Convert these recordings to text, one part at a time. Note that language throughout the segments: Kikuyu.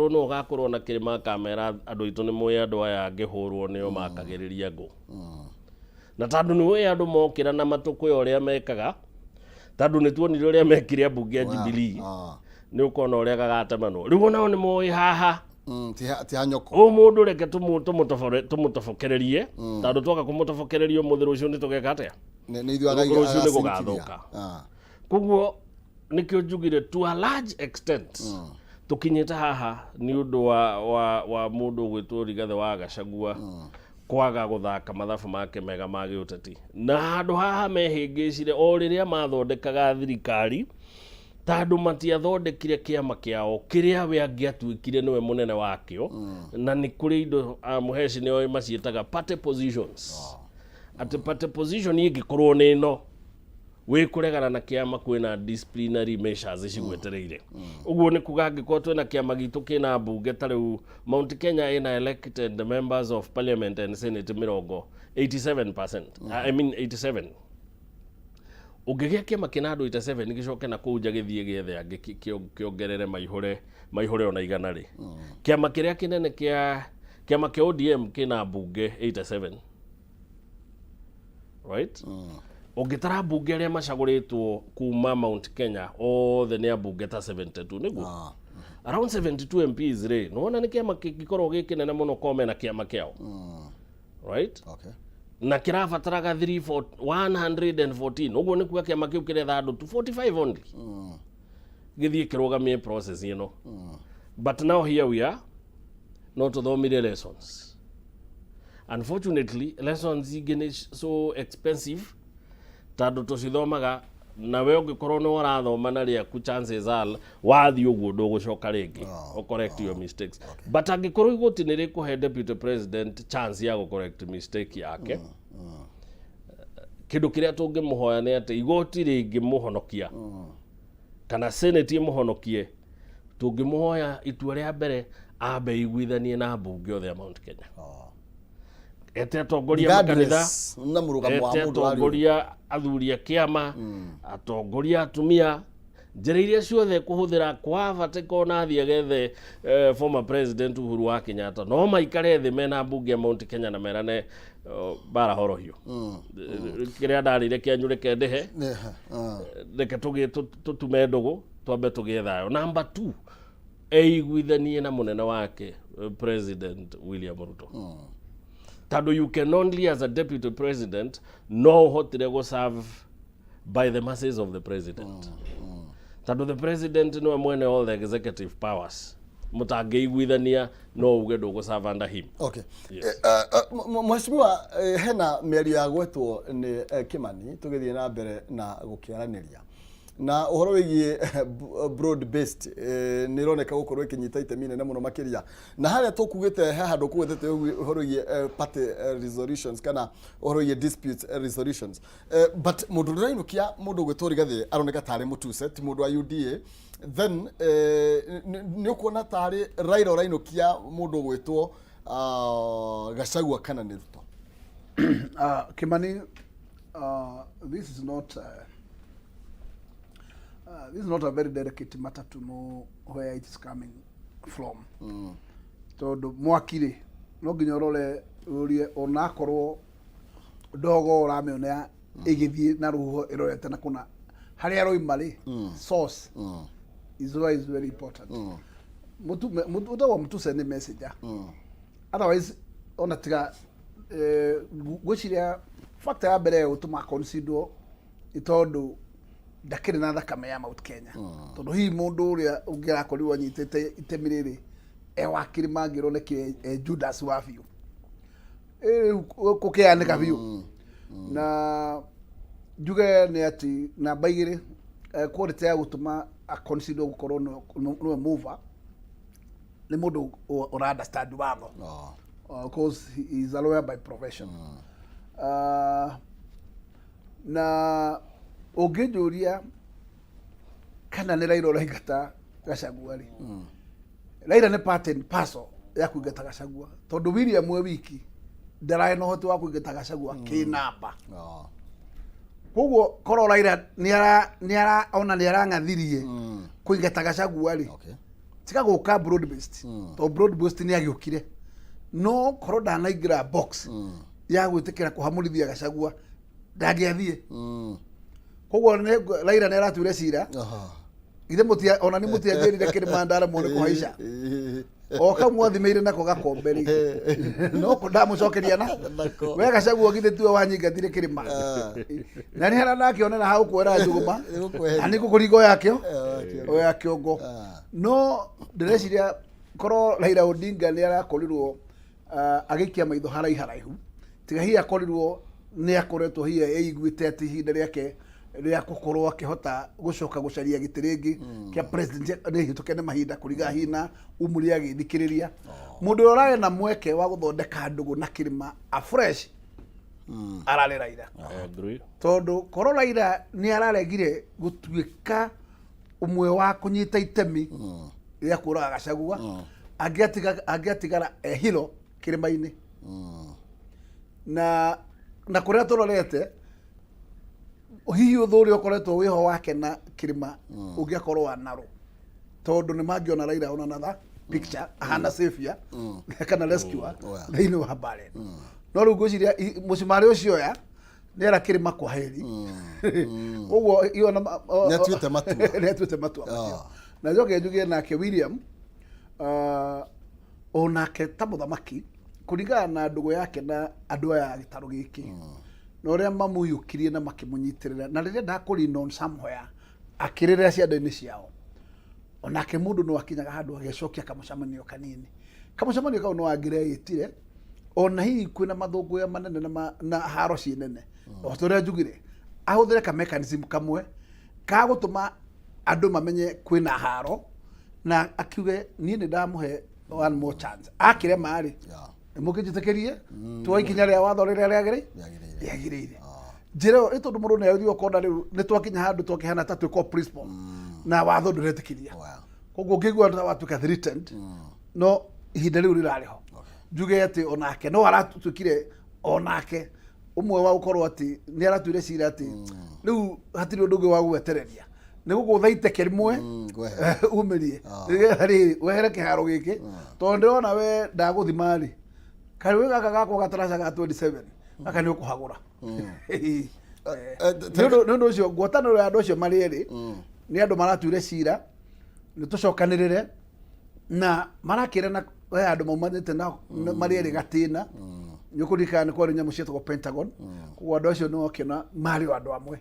Angĩkorwo nĩwe ũgakorwo na kĩrĩma, akamera andũ aitũ nĩ mũĩ andũ aya angĩhũrwo nĩo makagĩrĩria ngũ. Na tondũ nĩ ũĩ andũ mokĩra na matũkũya ũrĩa mekaga, tondũ nĩ tuonire ũrĩa mekire ambunge a Jubilee, nĩ ũkona ũrĩa gagatemanwo. Rĩu onao nĩ moĩ haha Ti hanyoko. Ũyũ mũndũ reke tũmũtobokererie, tondũ twaga kũmũtobokereria ũmũthĩ, rũciũ nĩ tũgeka atĩa? Nĩ ithuĩ Rũciũ nĩ gũgathũka. Koguo nĩkĩo njugire to a large extent tũkinyĩte haha nĩ ũndũ wa mũndũ ũgwĩtwo Rigathĩ wa Gachagua kwaga gũthaka mathabu make mega ma gĩũteti, na handũ haha mehĩngĩcire o rĩrĩa mathondekaga thirikari, tondũ matiathondekire kĩama kĩao kĩrĩa we angĩatuĩkire nĩwe mũnene wakĩo. Na nĩ kũrĩ indo Mũheci nĩoĩ maciĩtaga party positions, atĩ party position ĩngĩkorwo nĩ ĩno wĩ kũregana na kĩama, kwĩna disciplinary measures cigwetereire. Ũguo nĩ kuga angĩkorwo twĩna kĩama gitũ kĩna mbunge, ta rĩu Mount Kenya ĩna elected members of parliament and senate mĩrongo 87%, I mean 87, ũngĩgĩa kĩama kĩna andũ 87 gĩcoke na kũu nja gĩthiĩ gĩethe angĩ kĩongerere maihũre maihũre ona 100 rĩ, kĩama kĩrĩa kĩnene kĩa kĩama kĩa ODM kĩna mbunge 87, right? Ũngĩtara mbunge arĩa macagũrĩtwo kuma Mount Kenya othe nĩ ambunge ta 72, nĩguo around 72 MPs rĩ, nĩwona nĩ kĩama kĩngĩkorwo gĩ kĩnene mũno korwo mena kĩama kĩao, right? Na kĩrabataraga 3 114. Ũguo nĩ kuga kĩama kĩu kĩretha andũ 245 only gĩthiĩ kĩrũgamie process ĩno. But now here we are, no tũthomire lessons. Unfortunately, lessons ingĩ nĩ so expensive tondũ tũcithomaga nawe ũngĩkorwo nĩ ũrathoma na rĩaku, chances are wathiĩ ũguo ndũgũcoka rĩngĩ oh, correct your mistakes. But angĩkorwo igoti nĩ rĩkũhe deputy president chance ya gũ correct mistake yake, kĩndũ kĩrĩa tũngĩmũhoya nĩ atĩ igoti rĩngĩmũhonokia kana senate ĩmũhonokie, tũngĩmũhoya itua rĩa mbere ambe iguithanie na mbunge othe a Mount Kenya, ete atongoria makanitha, Regardless na mũrũgamo wa ete mũndũ arĩ. Atongoria athuri a kĩama, atongoria atumia, njĩra iria ciothe kũhũthĩra kwa bata ona athiĩ agethe former president Uhuru wa Kenyatta, no maikare thĩ mena mbunge ya Mount Kenya na merane bara horohio kĩrĩa ndarĩire kĩanyu reke ndĩhe, reke tũtume ndũgũ, twambe tũgĩe thayũ. Number two, eiguithanie na mũnene wake President William Ruto, tondũ you can only, as a deputy president, no ũhotire gũ serve by the mercies of the president, tondũ the president nĩwe mwene all the executive powers. Mũtangĩiguithania no uge ndũgũ serve under him. Yes. Mheshimiwa, hena mĩario ya gwetwo nĩ Kimani tũgĩthiĩ na mbere na gũkĩaranĩria na ũhoro wĩgiĩ broad based nĩ ĩroneka gũkorwo ĩkĩnyita itemi inene mũno makĩria, na harĩa tũkugĩte he handũ kũgwetete ũhoro wĩgiĩ party resolutions kana ũhoro wĩgiĩ dispute resolutions, but mũndũ ũrainũkia mũndũ ũgwĩtwo Rigathĩ aroneka tarĩ mũtuse, ti mũndũ wa UDA. Then nĩ ũkuona tarĩ Raila ũrainũkia mũndũ ũgwĩtwo Gachagua kana nĩ Ruto? Kimani, this is not a very delicate matter to know where it is coming from. Tondũ mwaki rĩ, no nginya ũrore ũrie onakorwo ndogo ũramĩona ĩgĩthiĩ na rũhuho ĩrorete na kũna harĩa roima rĩ, source is why is very important. Mũtagwo Mutuse nĩ messenger, otherwise ona tiga ngwĩciria factor ya mbere ya gũtũma considerwo nĩ tondũ ndakĩrĩ na thakame ya Mount Kenya, tondũ hihi mũndũ ũrĩa ũngĩ arakorirwo anyitĩte itemi rĩrĩ e wa kĩrĩma angĩronekire e Judas wa biũ. Rĩu kũkĩanĩka biũ na njuge nĩ atĩ namba 2, quality ya gũtũma aconsider gũkorwo nĩwe mover nĩ mũndũ ũra understand watho. Of course he is a lawyer by profession. Na ũngĩnjũria kana nĩ Raila ũraingata Gachagua rĩ, Raila nĩ part and parcel ya kũingata Gachagua, tondũ William we wiki ndararĩ na ũhoti wa kũingata Gachagua kĩnamba. Koguo korwo Raila nĩ ara ona nĩ arang'athirie kũingata Gachagua rĩ, Tiga gũka broad based, tondũ broad based nĩ agĩũkire, no korwo ndanaingĩra box ya gwĩtĩkĩra kũhamũrithia Gachagua, ndangĩathiĩ. Koguo Raila nĩ aratuire cira. Ithe mũtia ona nĩ mũtianjĩrire kĩrĩma ndaremwo nĩ kũhaica o kau mwathimĩire nako gakombe rĩ, no ko ndamũcokeria na Nako. We Gachagua, githĩ tiwe wanyingatire kĩrĩma na nĩ harĩa ndakĩonera hau kuoera njũgũma? Nĩgũkweheria. Na nĩ ngũkũringa yakĩo. Yakĩo. O ya kĩongo. No ndĩreciria korwo Raila Odinga nĩ arakorirwo agĩikia maitho haraiharaihu, tiga hihi akorirwo nĩ akoretwo hihi eiguĩte atĩ ihinda rĩake rĩa gũkorwo akĩhota gũcoka gũcaria gĩtĩ rĩngĩ kĩa president nĩ hĩtũke nĩ mahinda, kũringana hihi na umri agĩthikĩrĩria mũndũ ũrĩa ũrarĩ na mweke wa gũthondeka ndũgũ na kĩrĩma afresh ararĩ Raila. I agree. Tondũ korwo Raila nĩ araregire gũtuĩka ũmwe wa kũnyita itemi rĩa kũraga Gachagua, angĩatigara ehiro kĩrĩma-inĩ na kũrĩa tũrorete, hihi ũthũ ũrĩa ũkoretwo wĩho wake na kĩrĩma ũngĩakorwo wa narũ, tondũ nĩ mangĩona Raila ona another picture ahana savior kana rescuer thĩinĩ wa mbara ĩno. No rĩu ngwĩciria mũcumarĩ ũcio ya nĩ era kĩrĩma kwa heri, koguo iona Nĩ atuĩte matua. Nĩ atuĩte matua macio. Na njoke njuge nake William, onake ta mũthamaki, kũringana na ndũgũ yake na andũ aya a gĩtarũ gĩkĩ na ũrĩa mamũiyũkirie na makĩmũnyitĩrĩra, na rĩrĩa ndakũrina somewhere akĩrĩrĩra ciande-inĩ ciao, onake mũndũ no akinyaga handũ agĩcokia kamũcemanio kanini. Kamũcemanio kau no angĩreĩtire, ona hihi kwĩna mathũngũya manene na haro ciĩ nene. O ta ũrĩa njugire, ahũthĩre ka mechanism kamwe ka gũtũma andũ mamenye kwĩna haro, na akiuge, "Niĩ nĩ ndamũhe one more chance, akĩrema rĩ, mũkĩnjĩtĩkĩrie tuoe ikinya rĩa watho rĩrĩa rĩagĩrĩire." Rĩagĩrĩire. Rĩagĩrĩire njĩra ĩyo, ĩ tondũ mũndũ nĩ agĩthiĩ ũkona rĩu nĩ twakinya handũ twakĩhana ta twĩkwo principal na watho ndũretĩkĩria. Koguo ũngĩigua ta watuĩka threatened, no ihinda rĩu rĩrarĩ ho. Njuge atĩ onake no aratuĩkire onake ũmwe wa gũkorwo atĩ nĩ aratuire cira atĩ rĩu hatirĩ ũndũ ũngĩ wa gwetereria, nĩ gũgũtha iteke rĩmwe. Ngwehere. Umĩrie nĩgetha rĩrĩ wehere kĩharo gĩkĩ, tondũ ndĩrona we ndagũthima rĩ, karĩ gaka gakwa gataraca ga 27 gaka nĩ ũkũhagũra. Nĩ ũndũ ũcio ngwatanĩro ya andũ acio marĩ erĩ nĩ andũ maratuire cira nĩ tũcokanĩrĩre na marakĩrana. He andũ maumanĩte na marĩ erĩ gatĩna, nĩ ũkũririkana nĩ kwarĩ nyamũ cietagwo Pentagon. Koguo andũ acio nĩ wakĩona marĩ o andũ amwe,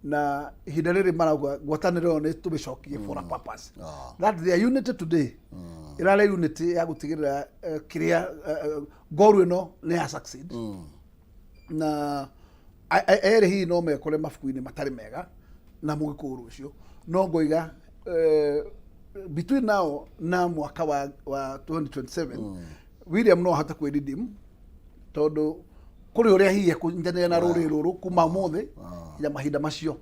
na ihinda rĩrĩ marauga ngwatanĩro ĩyo nĩ tũmĩcokie for a purpose that their unity today ĩrarĩ unity ya gũtigĩrĩra kĩrĩa goal ĩno nĩ ya succeed. Na erĩ hihi no mekore mabuku-inĩ matarĩ mega na mũgĩkũyũ rũciũ, no ngoiga between now na mwaka wa 2027 William no ahote kwĩ redeem, tondũ kũrĩ ũrĩa hihi ekũnyitanĩra na rũrĩrĩ rũrũ kuma ũmũthĩ nginya mahinda macio,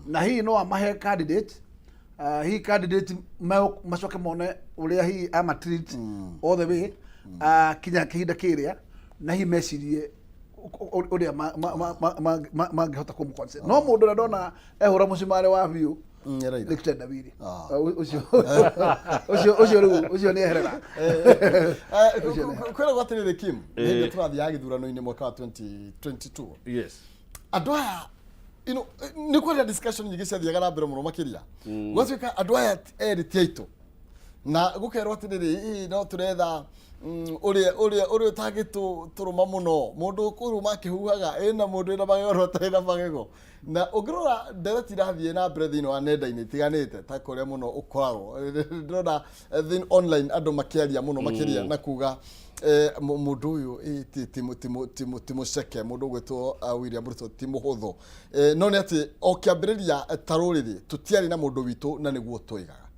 na hihi no amahe candidate, hihi candidate macoke mone ũrĩa hihi ama treat all the way kinya kihinda kĩrĩa, na hihi mecirie ũrĩa mangĩhota kũmũ. No mũndũ ũrĩa ndona ehũra mũcumarĩ wa biũ Nĩ Raila. Nĩ kitendawili. Ũcio rĩu ũcio nĩ eherera. Kwĩragwo atĩrĩrĩ, Kim, hĩndĩ ĩrĩa tũrathiaga gĩthurano-inĩ mwaka wa 2022, andũ aya nĩ kwarĩ na discussion nyingĩ ciathiaga na mbere mũno makĩria, gwatuĩka andũ aya erĩ ti aitũ, na gũkerwo atĩrĩrĩ, "Ĩ, no tũretha ũrĩa ũtangĩtũrũma mũno, mũndũ ũkũrũma akĩhuhaga ĩna mũndũ wĩna magego na ũtarĩ na magego." Na ũngĩrora ndereti irathiĩ na mbere thĩinĩ wa nenda-inĩ itiganĩte, ta kũrĩa mũno ũkoragwo ndĩrona thĩinĩ online andũ makĩaria mũno makĩria na kuga mũndũ ũyũ ti mũceke, mũndũ ũgwĩtwo William Ruto ti mũhũthũ. No nĩ atĩ o kĩambĩrĩria ta rũrĩrĩ tũtiarĩ na mũndũ witũ, na nĩguo twoigaga.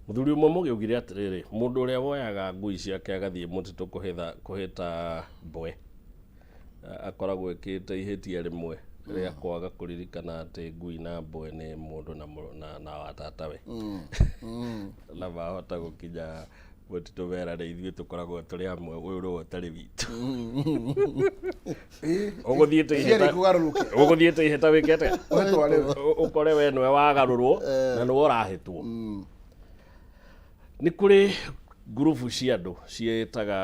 Mũthuri ũmwe mũgĩ augire atĩrĩrĩ, mũndũ ũrĩa woyaga ngui ciake agathiĩ mũtitũ kũhitha kũhĩta mbwe akoragwo ĩkĩte ihĩtia rĩmwe rĩa kwaga kũririkana atĩ ngui na mbwe nĩ mũndũ na wa tatawe, na mahota gũkinya mũtitũ merane, "Ithuĩ tũkoragwo tũrĩ amwe, ũyũ nĩwe ũtarĩ witũ." Ũgũthiĩte Ciarĩ ihĩta kũgarũrũke. Ũgũthiĩte ihĩta wĩkete Ũhĩtwo rĩu. Ũkore we nĩwe wagarũrwo na nĩwe ũrahĩtwo. Nĩ kũrĩ ngurubu cia andũ ciĩtaga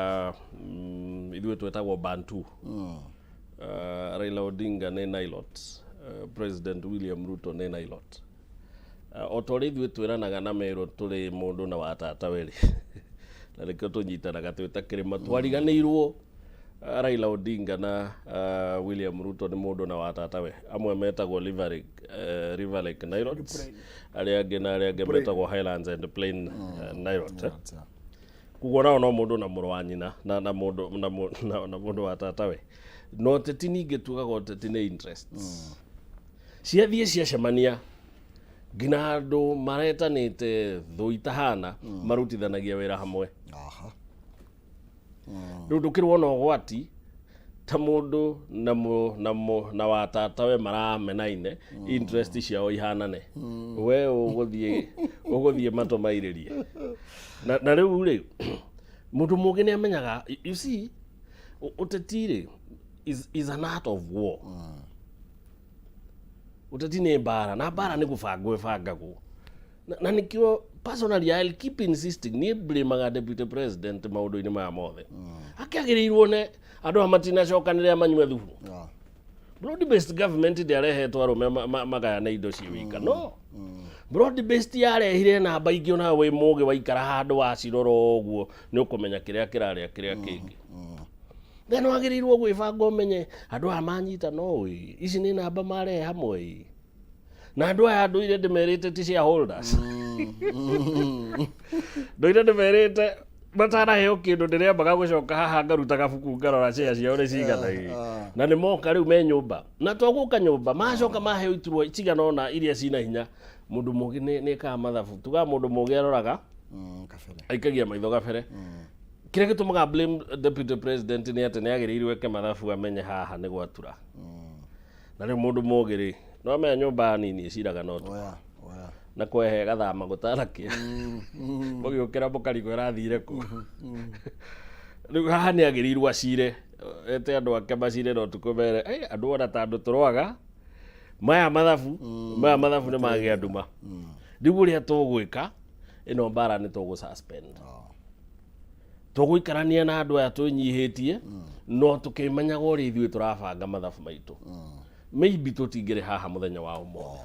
ithuĩ twĩtagwo Bantu. Raila Odinga nĩ Nilot, President William Ruto nĩ Nilot. O ta ũrĩa ithuĩ twĩranaga na Merũ tũrĩ mũndũ na wa tata werĩ na nĩkĩo tũnyitanaga twĩ ta kĩrĩma, twariganĩirwo Raila Odinga na William Ruto nĩ mũndũ na wa tata we. Amwe metagwo River Lake, River Lake Nilotes, arĩa angĩ na arĩa angĩ metagwo Highlands and Plain Nilot. Eh? Koguo nao no mũndũ na mũrũ wa nyina na, na mũndũ na, mũ- na, na mũndũ wa tata we. No ũteti ningĩ tugaga ũteti nĩ interests. Ciathiĩ ciacemania nginya andũ maretanĩte thũ itahana marutithanagia wĩra hamwe. Rĩu ndũkĩrĩ wona ũgwati ta mũndũ na mũ, na mũ, na wa tatawe maramenaine interest ciao ihanane, we ũgũthiĩ ũgũthiĩ matũmairĩrie na, na rĩu rĩ mũndũ mũgĩ nĩ amenyaga, you see, ũteti rĩ is an art of war. Ũteti nĩ mbara na mbara nĩ gũbangwo ĩbangagwo na nĩkĩo personally I'll keep insisting, niĩ blamaga deputy president maũndũ-inĩ maya mothe. Akĩagĩrĩirwo ne andũ aya matinacokanĩrĩra manyue thubu. Broad based government ndĩarehetwo arũme magayane indo ciĩ wika, no broad based yarehire namba ingĩ. Onawe wĩ mũgĩ waikara handũ wacirora ũguo nĩ ũkũmenya kĩrĩa kĩrarĩa kĩrĩa kĩngĩ. Then wagĩrĩirwo gwĩbanga ũmenye andũ aya manyita no ĩ ici nĩ namba marehe hamwe ĩ na andũ aya ndũire ndĩmerĩte ti shareholders, ndũire ndĩmerĩte matanaheo kĩndũ ndĩrĩambaga gũcoka haha ngaruta gabuku ngarora share ciao nĩ cigana ĩ na nĩ moka rĩu me nyũmba na to gũka nyũmba macoka maheo iturwa cigana ũna iria cina hinya. Mũndũ mũgĩ nĩ ĩkaga mathabu, tugaga mũndũ mũgĩ aroraga kabere. Aikagia maitho gabere. Kĩrĩa gĩtũmaga blame deputy president nĩ atĩ nĩ agĩrĩirwo eke mathabu amenye haha nĩ gwatura na rĩu mũndũ mũgĩ rĩ no amenya nyũmba nini ĩciraga no tu Oya, oya. Na kwehe gathama gũtanakĩa mũgĩũkĩra mũkarigwo ĩrathire kũ. Rĩu haha nĩ agĩrĩirwo acire ete andũ ake macire no tukũ mere, "Ei, andũ ona ta andũ tũrwaga maya mathabu, maya mathabu nĩ magĩa nduma. Rĩu ũrĩa tũgwĩka ĩno mbara nĩ tũgũ suspend, tũgũikarania na andũ aya twĩnyihĩtie no tũkĩmenyaga ũrĩa ithuĩ tũrabanga mathabu maitũ, maybe tũtingĩrĩ haha mũthenya wa ũmũthĩ."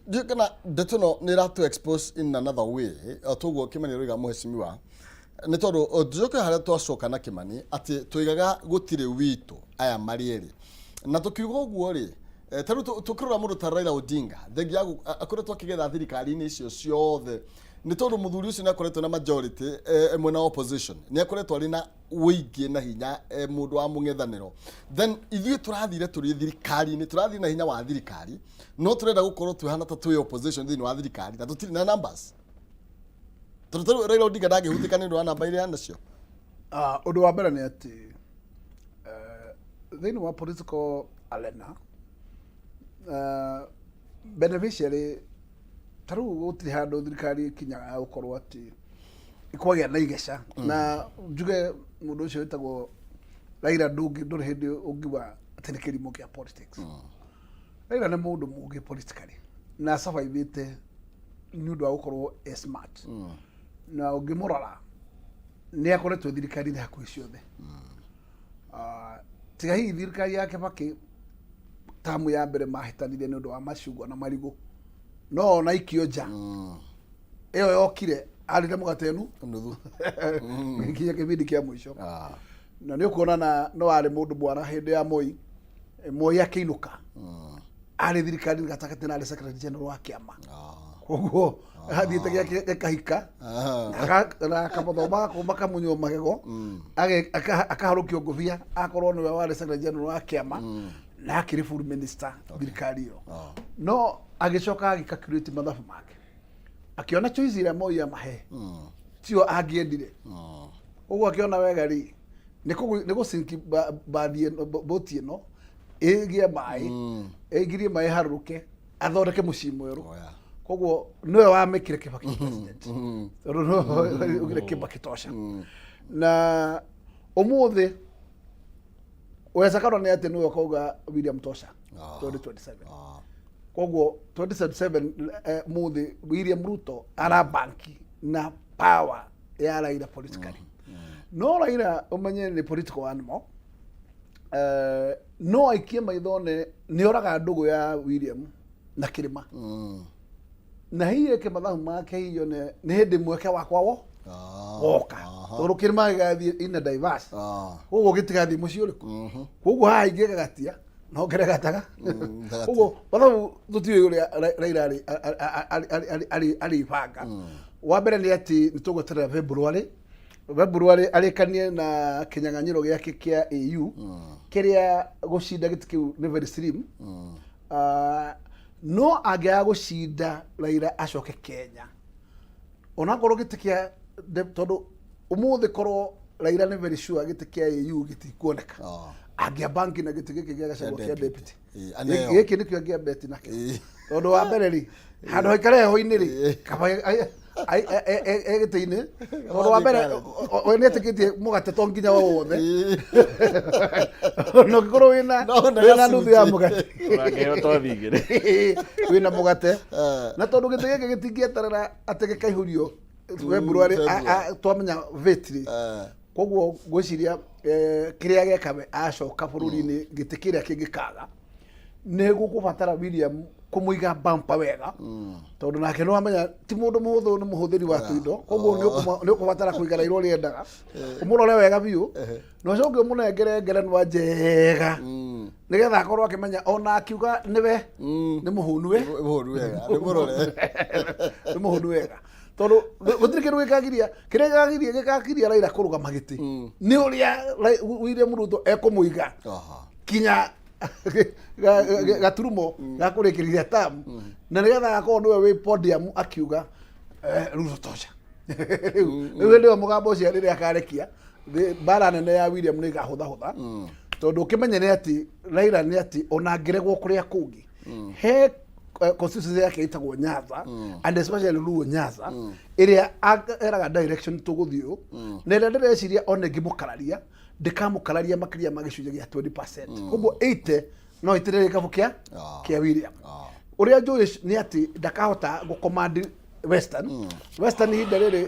Ndiũĩ kana ndeto ĩno nĩ ĩratũ expose in another way o toguo Kĩmani aroiga, mũhecimiwa, nĩ tondũ tũcoke harĩa twacoka na Kĩmani atĩ tũigaga gũtirĩ witũ aya marĩ erĩ na tũkiuga ũguo rĩ, ta rĩu tũkĩrora mũndũ ta Raila Odinga, thengia ya akoretwo akĩgetha thirikari-inĩ icio ciothe nĩ tondũ mũthuri ũcio nĩ akoretwo na majority mwena wa opposition, nĩ akoretwo arĩ na ũingĩ na hinya, mũndũ wa mũng'ethanĩro. Then ithuĩ tũrathire tũrĩ thirikari-inĩ, tũrathiĩ na hinya wa thirikari no tũrenda gũkorwo twĩhana ta twĩ opposition thĩinĩ wa thirikari na tũtirĩ na numbers, tondũ tarĩu Raila Odinga ndangĩhutĩka nĩ ũndũ wa namba iria nacio. Ah, ũndũ wa mbere nĩ atĩ thĩinĩ wa political arena beneficiary ta rĩu gũtirĩ handũ thirikari ĩkinyaga ya gũkorwo atĩ ĩkwagĩa na igeca na njuge mũndũ ũcio wĩtagwo Raila ndũngĩ ndũrĩ hĩndĩ ũngiuga atĩ nĩ kĩrimũ kĩa politics. Raila nĩ mũndũ mũũgĩ politically na survivĩte nĩ ũndũ wa gũkorwo e smart, na ũngĩmũrora nĩ akoretwo thirikari-inĩ hakuhĩ ciothe. Ah, tiga hihi thirikari ya Kibaki tamu ya mbere mahĩtanire nĩ ũndũ wa macungwa na marigũ, no ona ikio nja ĩyo yokire arĩte mũgate nu nuthu nginya kĩbindi kĩa mũico. Na nĩ ũkuona na no arĩ mũndũ mwara hĩndĩ ya Moi. Moi akĩinũka arĩ thirikari gatagatĩ na arĩ secretary general wa kĩama, koguo athiĩte gĩake gĩkahika na akamothoma makamunywo magego, akaharũkio ngũbia akorwo nĩwe warĩ secretary general wa kĩama na akĩrĩ full minister thirikari ĩyo. No agĩcoka agĩcalculate mathabu make akĩona choice ĩrĩa Moi amahe tio angĩendire. Ũguo akĩona wega rĩ nĩ gũcinki bathi ĩno, boti ĩno ĩgĩe maĩ, ĩgirie maĩ harũrũke, athondeke mũciĩ mwerũ. Koguo nĩwe wamĩkire Kibaki president tondũ nĩwe augire Kibaki tosha. Na ũmũthĩ wecakano nĩ atĩ nĩwe ũkauga William tosha 2027. Koguo 2077 muthi William Ruto arabanki na power ya Raila politically. No Raila umenye nĩ political animal. No aikie maitho ne nĩ oraga ndũgũ ya William na Kĩrĩma. Na hihi eke mathabu make, hihi one nĩ hĩndĩ mweke wakwa wo woka, tondũ kĩrĩma gĩgathiĩ in a diverse. Koguo gĩtigathiĩ mũciĩ ũrĩkũ. Koguo haha ingĩgagatia no ngere gataga. Gatagatĩ. Koguo mathabu tũtiũĩ ũrĩa Raila arĩbanga. Wa mbere nĩ atĩ nĩ tũgweterera February arĩkanie na kĩnyang'anyĩro gĩake kĩa AU kĩrĩa gũcinda gĩtĩ kĩu nĩ very slim. No angĩaga gũcinda, Raila acoke Kenya onakorwo gĩtĩ kĩa tondũ ũmũthĩ korwo Raila nĩ very sure gĩtĩ kĩa AU gĩtikuoneka, angĩamba nginya gĩtĩ gĩkĩ gĩa Gachagua kĩa kĩa deputy. Deputy. Aneo. Gĩkĩ nĩkĩo angĩambeti nakĩo, tondũ wa mbere rĩ, handũ haikare heho-inĩ rĩ, kaba e gĩtĩ-inĩ, tondũ wa mbere we nĩetĩkĩtie mũgate to nginya wa wothe, na ũngĩkorwo wĩna No, na wĩna nuthu ya gacunjĩ. mũgate. Ũrangĩheo tothi igĩrĩ. Wĩna mũgate, na tondũ gĩtĩ gĩkĩ gĩtingĩeterera atĩ gĩkaihũrio February, February. twamenya vetri. Koguo ngwĩciria kĩrĩa gekawe acoka bũrũri-inĩ, gĩtĩ kĩrĩa kĩngĩkaga nĩ gũkũbatara William kũmũiga bampa wega, tondũ nake nĩ wamenya ti mũndũ mũhũthũ, nĩ mũhũthĩri wa tũindo. Koguo nĩ ũkũbatara kũiga Raila ũrĩa endaga, ũmũrore wega biũ, na ũcoke ũmũnengere ngerenwa njega, nĩgetha akorwo akĩmenya ona akiuga nĩwe nĩ mũhũnu we. Mũhũnu wega, nĩ mũrore. Nĩ mũhũnu wega, tondũ gũtirĩ kĩndũ gĩkagiria, kĩrĩa gĩkagiria Raila kũrũgama gĩtĩ nĩ ũrĩa William Ruto ekũmũiga kinya gaturumo ga kũrĩkĩrĩria tamu, na nĩgetha agakorwo nĩwe wĩ podium akiuga, "Ruto tosha." Rĩu hĩndĩ ĩyo mũgambo ũcio rĩrĩa akarekia, mbara nene ya William nĩ ĩgahũthahũtha, tondũ ũkĩmenye nĩ atĩ Raila nĩ atĩ ona angĩregwo kũrĩa kũngĩ, he constituency yake ĩtagwo Nyanza and especially Luo Nyanza, ĩrĩa eraga direction tũgũthiĩ ũũ, na ĩrĩa ndĩreciria ona ĩngĩmũkararia ndĩkamũkararia makĩria ma gĩcunjĩ gĩa 20%. Koguo 80 no ĩtĩrĩre gĩkabũ kĩa kĩa William. Ũrĩa njũĩ nĩ atĩ ndakahota gũcommand Western ihinda rĩrĩ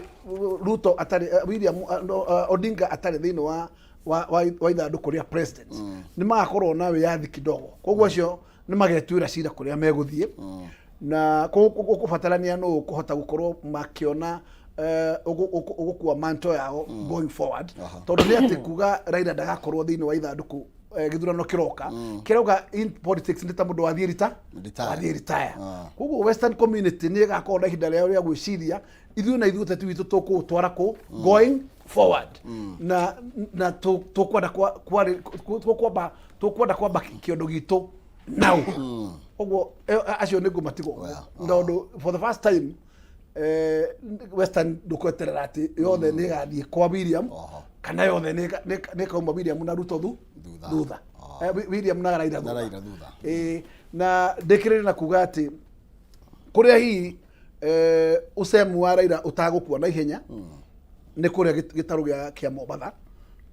Ruto atarĩ, William no, Odinga atarĩ thĩinĩ wa ithandũkũ rĩa president, nĩ magakorwo na wĩyathi kidogo. Koguo acio nĩ magetuĩra cira kũrĩa megũthiĩ, na gũkũbatarania nũ kũhota gũkorwo makĩona ũgũkua manto yao going forward, tondũ nĩ atĩ kuga Raila ndagakorwo thĩinĩ wa ithandũkũ gĩthurano kĩroka kĩrauga in politics nĩ ta mũndũ wathiĩ rita Retire. wathiĩ retire. Koguo Western community nĩ ĩgakorwo na ihinda rĩao rĩa gwĩciria, ithuĩ na ithuĩ ũteti witũ tũkũũtwara kũ going forward, na tũkwenda kwamba kĩondo gitũ now. Koguo acio nĩ ngũmatigwo, tondũ for the first time Western ndũkweterera atĩ yothe nĩ ĩgathiĩ kwa William kana yothe nĩ ĩkauma William na Ruto Thutha. Thutha. William na Raila Na thutha. Raila thutha. Na ndĩkĩrĩre na kuga atĩ kũrĩa hihi ũcemu wa Raila ũtagũkua na ihenya nĩ kũrĩa gĩtarũ kĩa Mombatha.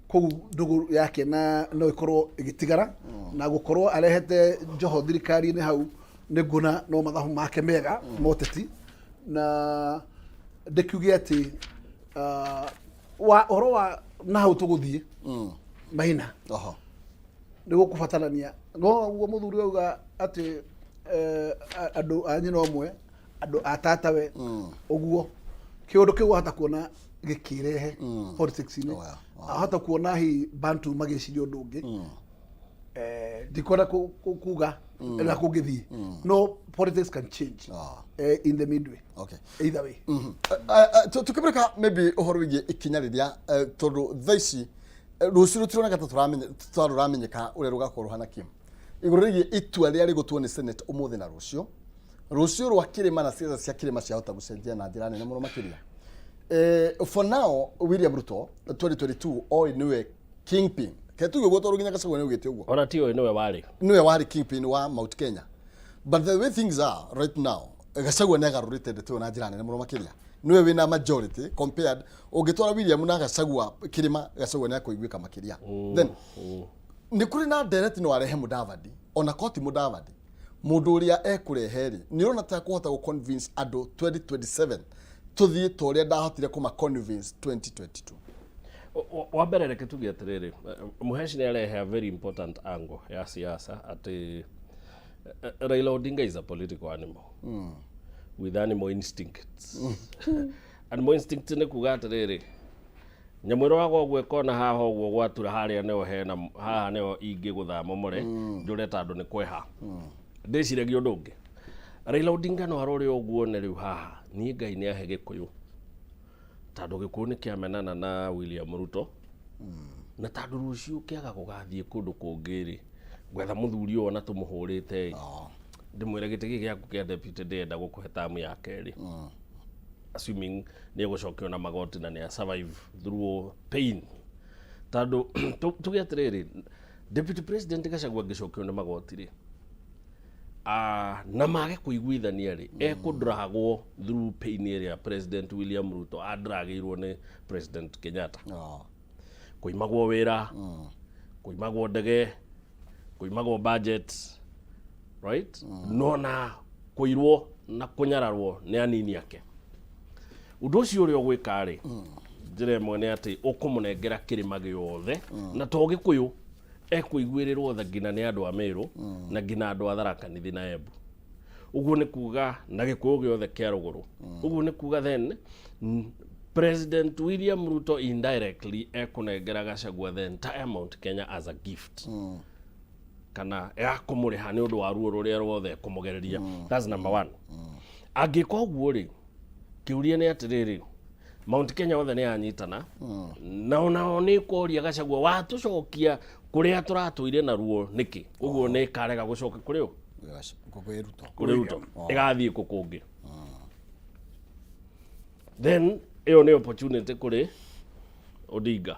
Kũu ndũgũ yake na no ĩkorwo ĩgĩtigara na gũkorwo arehete Joho thirikari-inĩ hau, nĩ nguona no mathabu make mega ma ũteti. Na ndĩkiuge atĩ wa ũhoro wa na hau tũgũthiĩ mahina nĩ gũkũbatarania no ũguo mũthuri auga atĩ andũ a nyina ũmwe, andũ a tatawe, ũguo kĩũndũ kĩu wahota kuona gĩkĩrehe politics-inĩ. Oh, yeah. Ahota kuona hihi Bantu magĩciria ũndũ ũngĩ. Ndikwenda kuga na kũngĩthiĩ, no politics can change in the midway, either way. Tukĩmũrĩka maybe ũhoro wĩgiĩ ikinya rĩrĩa, tondũ thaa ici rũciũ rũtironeka ta ta rũramenyeka ũrĩa rũgakorwo rũhana kim igũrũ rĩgiĩ itua rĩrĩa rĩgũtuo nĩ Senate ũmũthĩ na rũciũ. Rũciũ rwa kĩrĩma na ciaca cia kĩrĩma ciahota gũcenjia na njĩra nene mũno makĩria. For now William Ruto 2022 oĩ nĩwe kingpin, ke tuge ũguo, tondũ nginya Gachagua nĩ augĩte ũguo. Ona ti ũyũ nĩwe warĩ. Niwe warĩ kingpin wa Mount Kenya, but the way things are right now, Gachagua nĩ agarũrĩte ndeto ĩyo na njĩra nene mũno makĩria. Niwe wĩna majority compared ũngĩtwara William na Gachagua kĩrĩma, Gachagua nĩ akũiguĩka makĩria. Then nĩ kũrĩ na ndereti no arehe Mudavadi, ona ko ti Mudavadi. Mũndũ ũrĩa ekũrehe rĩ, nĩ ũrona ta ekũhota gũ convince andũ 2027 tũthiĩ ta ũrĩa ndahotire kũma convince 2022? Wa mbere, reke tuge atĩrĩrĩ, Mũheshi nĩ arehe a very important angle ya siasa, atĩ Raila Odinga is a political animal with animal instincts. Animal instinct nĩ kuga atĩrĩrĩ, nyamũ ĩroraga ũguo ĩkona haha ũguo gwatura, harĩa nĩho hena, haha nĩho ingĩgũtha momore njũre tondũ nĩ kweha. Ndĩciragia ũndũ ũngĩ. Raila Odinga no arore ũguo one rĩu haha niĩ Ngai nĩ ahe Gĩkũyũ, tondũ Gĩkũyũ nĩ kĩamenana na William Ruto, na tondũ rũciũ kĩaga gũgathiĩ kũndũ kũngĩ rĩ, gwetha mũthuri ũyũ ona tũmũhũrĩte ĩ, ndĩmwĩre gĩtĩ gĩkĩ gĩaku kĩa deputy ndĩrenda gũkũhe tamu ya kerĩ, assuming nĩ egũcokio na magoti na nĩ survive through pain, tondũ tuge atĩrĩrĩ, Deputy President Gachagua angĩcokio nĩ magoti rĩ, na mage kũiguithania rĩ, ekũdragwo through pain ĩrĩa President William Ruto adragĩirwo nĩ President Kenyatta, kũimagwo wĩra, kũimagwo ndege, kũimagwo budget, right? No na kũirwo na kũnyararwo nĩ anini ake. Ũndũ ũcio ũrĩa ũgwĩka rĩ, njĩra ĩmwe nĩ atĩ ũkũmũnengera kĩrĩma gĩothe, na to Gĩkũyũ, ekũiguĩrĩrwo tha nginya nĩ andũ a Meru na nginya andũ a Tharaka Nithi na Embu. Ũguo nĩ kuga na Gĩkũyũ gĩothe kĩa rũgũrũ. Ũguo nĩ kuga then President William Ruto indirectly ekũnengera Gachagua the entire Mount Kenya as a gift kana ya kũmũrĩha nĩ ũndũ wa ruo rũrĩa ruothe kũmũgereria. That's number one. Angĩka ũguo rĩ, kĩũria nĩ atĩrĩrĩ, Mount Kenya othe nĩ yanyitana na onao nĩ kũria Gachagua watũcokia kũrĩa tũratũire na ruo nĩkĩ? Ũguo nĩ ĩkarega gũcoka kũrĩ ũ? Kũrĩ Ruto. Kũrĩ Ruto, ĩgathiĩ kũ kũngĩ. Then ĩyo nĩ opportunity kũrĩ Odinga.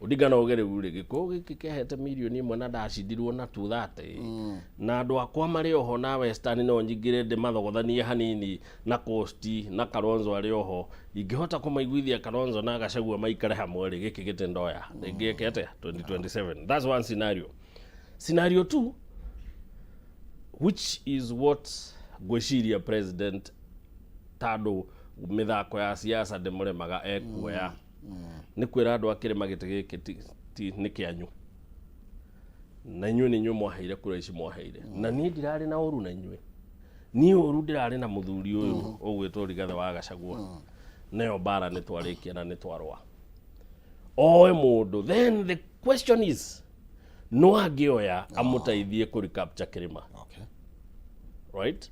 Odinga no uge rĩu rĩ, gĩkũyũ gĩkĩ kĩahete mirioni 1 na ndacindirwo na 230, na andũ akwa marĩ oho na Western, no nyingĩre ndĩmathogothanie hanini na Coast na Kalonzo arĩ oho, ingĩhota kũmaiguithia Kalonzo na Gachagua maikare hamwe rĩ, gĩkĩ gĩtĩ ndoya rĩngĩ eke atĩa 2027? That's one scenario. Scenario two, which is what ngwĩciria president, tondũ mĩthako ya siasa ndĩmũremaga, ekuoya nĩ kwĩra andũ a kĩrĩma gĩtĩ gĩkĩ nĩ kĩanyu, na inyuĩ nĩ inyuĩ mwaheire kura ici mwaheire, na niĩ ndirarĩ na ũru na inyuĩ, niĩ ũru ndĩrarĩ na mũthuri ũyũ ũgwĩtwo Rigathĩ wa Gachagua, nayo mbara nĩ twarĩkia na nĩ twarũa oe mũndũ. Then the question is, no angĩoya amũteithie kũ recapture kĩrĩma? Right,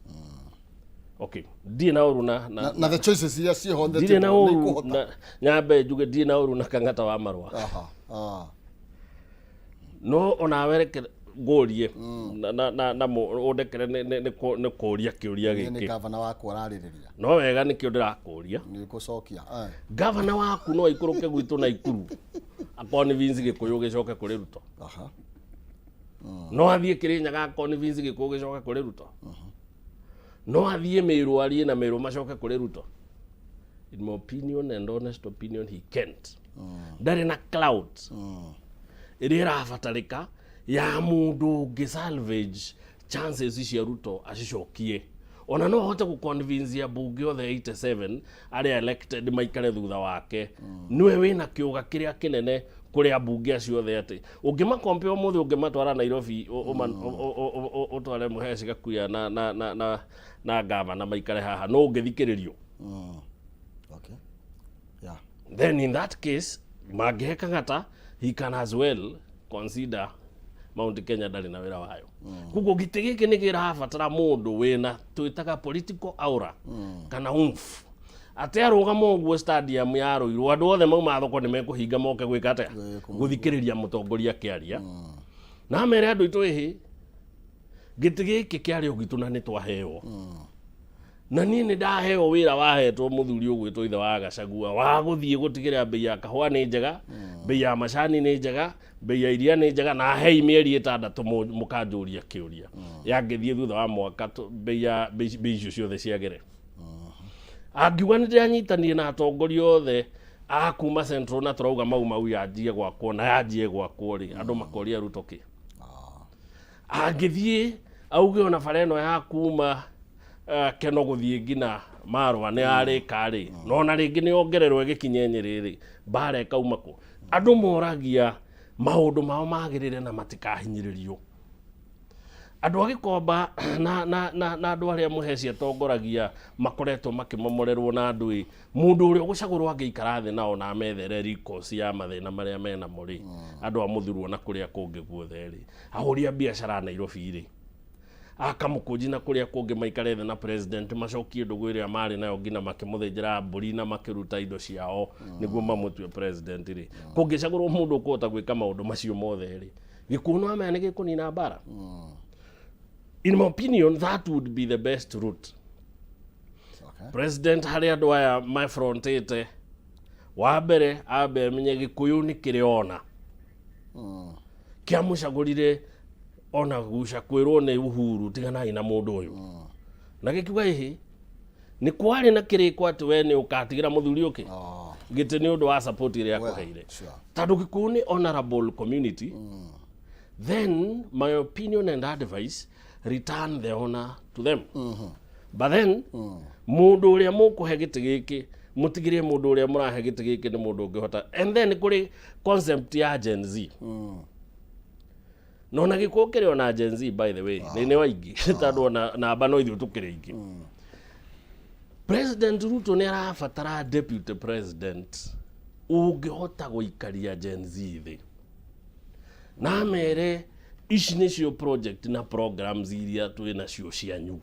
okay, ndirĩ na ũru na Na the choices iria ciĩho on the ndirĩ na table nĩ ũru ikũhota. Na nyambe njuge ndirĩ na ũru na Kang'ata wa Marũa. No onawe reke ngũrie na ũndekere nĩ kũria kĩũria Niĩ nĩ gĩkĩ. Gavana wakwa ũrarĩrĩria. No wega, nĩkĩo ndĩrakũria. Nĩ gũcokia. Gavana waku no aikũrũke gwitũ na Ikuru aconvince Gĩkũyũ gĩcoke kũrĩ Ruto? No athiĩ Kĩrĩnyaga aconvince Gĩkũyũ gĩcoke kũrĩ Ruto? No athiĩ Mĩrũ arie na Mĩrũ macoke kũrĩ Ruto? In my opinion and honest opinion, he can't. Ndarĩ na clout ĩrĩa ĩrabatarĩka ya mũndũ ũngĩ salvage chances cia Ruto acicokie. Ona no ahote gũconvince ambunge othe 87 arĩa elected maikare thutha wake. Nĩwe wĩna kĩũga kĩrĩa kĩnene kũrĩ ambunge acio othe, atĩ ũngĩmakompe ũmũthĩ, ũngĩmatwara Nairobi, ũtware Mũheci Gakuya na gavana maikare haha, no ũngĩthikĩrĩrio. Then in that case, mangĩhe Kang'ata, he can as well consider Mount Kenya ndarĩ na wĩra wayo. Koguo gĩtĩ gĩkĩ nĩ kĩrabatara mũndũ wĩna twĩtaga political aura kana oomph, atĩ arũgama ũguo stadium ya Ruiru, andũ othe mauma thoko nĩ mekũhinga moke gwĩka atĩa? Gũthikĩrĩria mũtongoria akĩaria, na amere andũ aitũ, ĩhĩ, gĩtĩ gĩkĩ kĩarĩ o gitũ na nĩ twaheo, na niĩ nĩ ndaheo wĩra wahetwo mũthuri ũgwĩtwo ithe wa Gachagua wa gũthiĩ gũtigĩrĩra mbei ya kahũa nĩ njega, mbei ya macani nĩ njega, mbei ya iria nĩ njega, na hei mĩeri 6 mũkanjũria kĩũria yangĩthiĩ thutha wa mwaka mbei ya mbei icio ciothe ciagĩre. Angiuga nĩ ndĩranyitanire na atongoria othe a kuma Central na tũrauga Mau Mau yanjie gwakwo na yanjie gwakwo rĩ, andũ makoria Ruto kĩ? Angĩthiĩ Auge ona bara ĩno ya kuma Keno gũthiĩ nginya Marwa nĩ yarĩka rĩ, na ona rĩngĩ nĩ yongererwo ĩgĩkinye Nyĩrĩ rĩ, mbara ĩkauma kũ? Andũ moragia maũndũ mao magĩrĩre na matikahinyĩrĩrio. Andũ a Gĩkomba na andũ arĩa Mũheci atongoragia makoretwo makĩmomorerwo na andũ ĩ, mũndũ ũrĩa ũgũcagũrwo angĩikara thĩ nao na amethere recourse ya mathĩna marĩa menamo rĩ, andũ a Mũthurwo na kũrĩa kũngĩ guothe rĩ, ahũri a biacara a Nairobi rĩ, a Kamũkũnji na kũrĩa kũngĩ maikare thĩ na president macokie ndũgũ ĩrĩa marĩ nayo nginya makĩmũthĩnjĩra mbũri na makĩruta indo ciao nĩguo mamũtue president rĩ, kũngĩcagũrwo mũndũ ũkũhota gwĩka maũndũ macio mothe rĩ, gĩkuũ no amenya nĩ gĩkũnina mbara. In my opinion, that would be the best route. President harĩ andũ aya mefrontĩte, wa mbere ambe amenye Gĩkũyũ nĩ kĩrĩ ona kĩamũcagũrire ona guca kwĩrwo nĩ Uhuru tiganai na mũndũ ũyũ, na gĩkiuga ĩhĩ nĩ kwarĩ na kĩrĩko atĩ we nĩ ũkatigĩra mũthuri ũkĩ gĩtĩ nĩ ũndũ wa support ĩrĩa akũheire. Tondũ Gĩkũyũ nĩ honorable community, then my opinion and advice, return the honor to them. But then mũndũ ũrĩa mũkũhe gĩtĩ gĩkĩ, mũtigĩrĩre mũndũ ũrĩa mũrahe gĩtĩ gĩkĩ nĩ mũndũ ũngĩhota. And then kũrĩ concept ya Gen Z, na ona Gĩkũyũ kĩrĩ ona Gen Z, by the way, nĩ waingĩ tondũ ona namba no ithuĩ tũkĩrĩ aingĩ. President Ruto nĩ arabatara deputy president ũngĩhota gũikaria Gen Z thĩ na amere ici nĩcio project na programs iria twĩ nacio cianyu,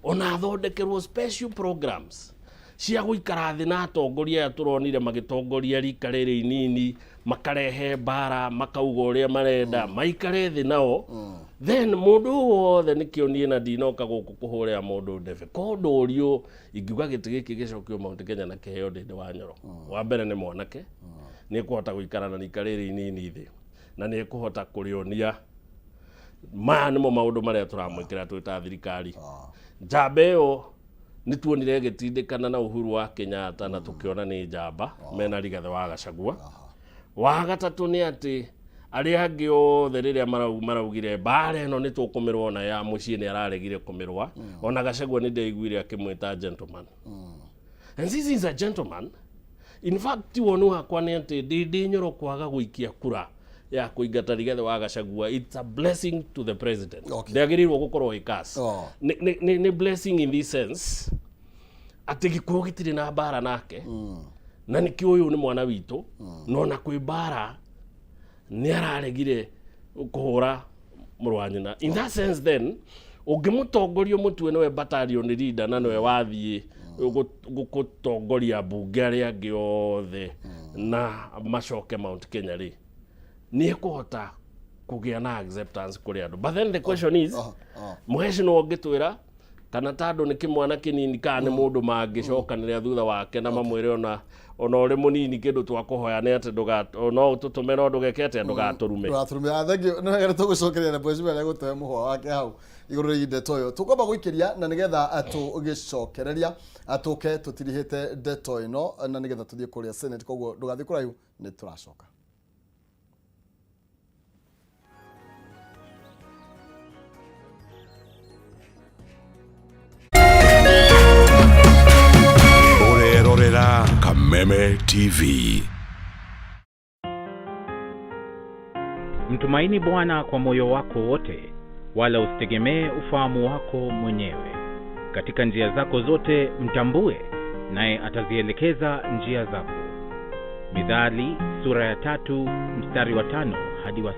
ona athondekerwo special programs cia gũikara thĩ na atongoria aya tũronire magĩtongoria rika rĩrĩ inini, makarehe mbara, makauga ũrĩa marenda, maikare thĩ nao. Then mũndũ wothe, nĩkĩo niĩ na ndinoka gũkũ kũhũrĩra mũndũ ndebe, ko ndũrio ingiuga gĩtĩ gĩkĩ gĩcokio Mount Kenya na kĩheo Ndĩndĩ wa Nyoro. Wa mbere nĩ mwanake, nĩ ekũhota gũikara na rika rĩrĩ inini thĩ na nĩ ekũhota kũrĩonia maya nĩmo maũndũ marĩa tũramwĩkĩra twĩ ta thirikari. Njamba ĩyo nĩ tuonire ĩgĩtindĩkana na Uhuru wa Kenyatta na tũkĩona nĩ njamba mena Rigathĩ wa Gachagua. Wa gatatũ nĩ atĩ arĩa angĩ othe rĩrĩa maraugire mbara ĩno nĩ tũkũmĩrwa ona ya mũciĩ, nĩ araregire kũmĩrwa. Ona Gachagua nĩ ndaiguire akĩmwĩta gentleman, and this is a gentleman. In fact, woni wakwa nĩ atĩ Ndindi Nyoro kwaga gũikia kura ya kũingata Rigathĩ wa Gachagua, it's a blessing to the president. Ndĩagĩrĩirwo gũkorwo ĩ curse. Nĩ blessing in this sense atĩ Gĩkũyũ gĩtirĩ na mbara nake, na nĩkĩo ũyũ nĩ mwana witũ, no ona kwĩ mbara nĩ araregire kũhũra mũrũ wa nyina. In that sense then, ũngĩmũtongoria mũtue nĩwe battalion leader na nĩwe wathiĩ gũtongoria mbunge arĩa angĩ othe na macoke Mount Kenya rĩ, nĩ ekũhota kũgĩa na acceptance kũrĩ andũ. But then the question is, Mũheci no ũngĩtwĩra kana tandũ nĩ kĩmwana kĩnini kana nĩ mũndũ mangĩcokanĩrĩra thutha wake na mamwĩre ona ũrĩ mũnini kĩndũ twakũhoya nĩ atĩ ndũga no ũtũtũme no ndũgeke atĩa, ndũgatũrume. Ndũgatũrume. Thank you. Nĩ wega tũgũcokeria na mheshimiwa nĩ egũtũhe mũhwa wake hau igũrũ rĩgiĩ ndeto ĩyo tũkwamba gũikĩria, na nĩgetha tũgĩcokereria tũke tũtirihĩte ndeto ĩno na nĩgetha tũthiĩ kũrĩa Senate. Koguo ndũgathiĩ kũraihu, nĩ tũracoka. Ũrerorera Kameme TV. Mtumaini Bwana kwa moyo wako wote, wala usitegemee ufahamu wako mwenyewe. Katika njia zako zote mtambue, naye atazielekeza njia zako. Mithali sura ya 3 mstari wa 5 hadi wa